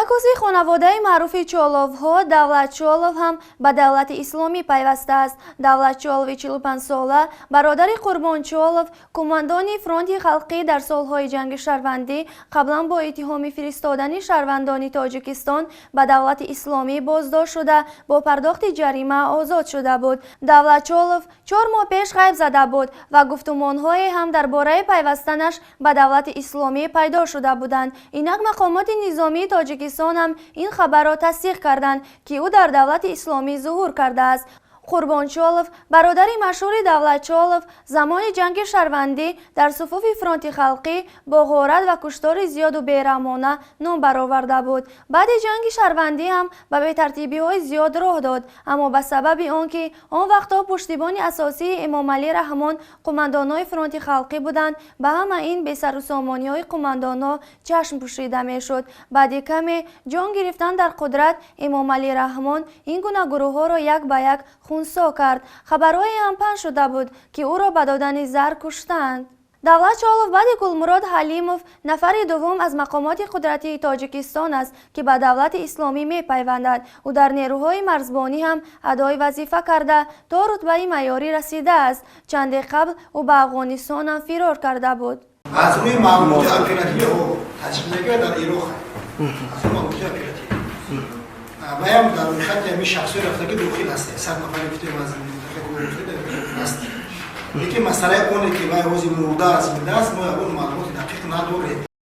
Як узви хонаводаи маъруфи Чоловҳо, Давлат Чолов, ҳам ба Давлати Исломӣ пайвастааст. Давлат Чолови 45-сола, бародари Қурбон Чолов, кумандони Фронти халқӣ дар солҳои ҷанги шаҳрвандӣ, қаблан бо иттиҳоми фиристодани шаҳрвандони Тоҷикистон ба Давлати Исломӣ боздошт шуда, бо пардохти ҷарима озод шуда буд. Давлат Чолов 4 моҳ пеш ғайб зада буд ва гуфтумонҳое ҳам дар бораи пайвастанаш ба Давлати Исломӣ пайдо шуда буданд. Инак мақомоти низомии Тоҷикистон ҳам ин хабарро тасдиқ карданд, ки ӯ дар Давлати Исломӣ зуҳур кардааст. Қурбон Чолов, бародари машҳури Давлат Чолов, замони ҷанги шаҳрвандӣ дар суфуфи Фронти халқӣ бо ғорат ва куштори зиёду бераҳмона ном бароварда буд. Баъди ҷанги шаҳрвандӣ ҳам ба бетартибиҳои зиёд роҳ дод, аммо ба сабаби он ки он вақтҳо пуштибони асосии Эмомалӣ Раҳмон қумандонҳои Фронти халқӣ буданд, ба ҳама ин бесарусомониҳои қумандонҳо чашм пӯшида мешуд. Баъди каме ҷон гирифтан дар қудрат, Эмомалӣ Раҳмон ин гуна гурӯҳҳоро як ба як хунсо кард. Хабарҳое ҳам паҳн шуда буд, ки ӯро ба додани зар куштанд. Давлат Чолов баъди Гулмурод Ҳалимов нафари дуввум аз мақомоти қудратии Тоҷикистон аст, ки ба Давлати Исломӣ мепайвандад. Ӯ дар нерӯҳои марзбонӣ ҳам адои вазифа карда, то рутбаи майорӣ расидааст. Чанде қабл ӯ ба Афғонистон ҳам фирор карда буд. Аз рӯи маълумоти оперативӣ таҷрибага дар Ироқ, аз рӯи маълумоти оперативӣ ваям дар рӯйхати ҳамин шахсҳои рафтагӣ дохил аст. 100 нафаре гуфтем, аз аст, лекин масъалаи оне ки вай ҳозир мурда аст, зинда аст, мо ягон маълумоти дақиқ надорем.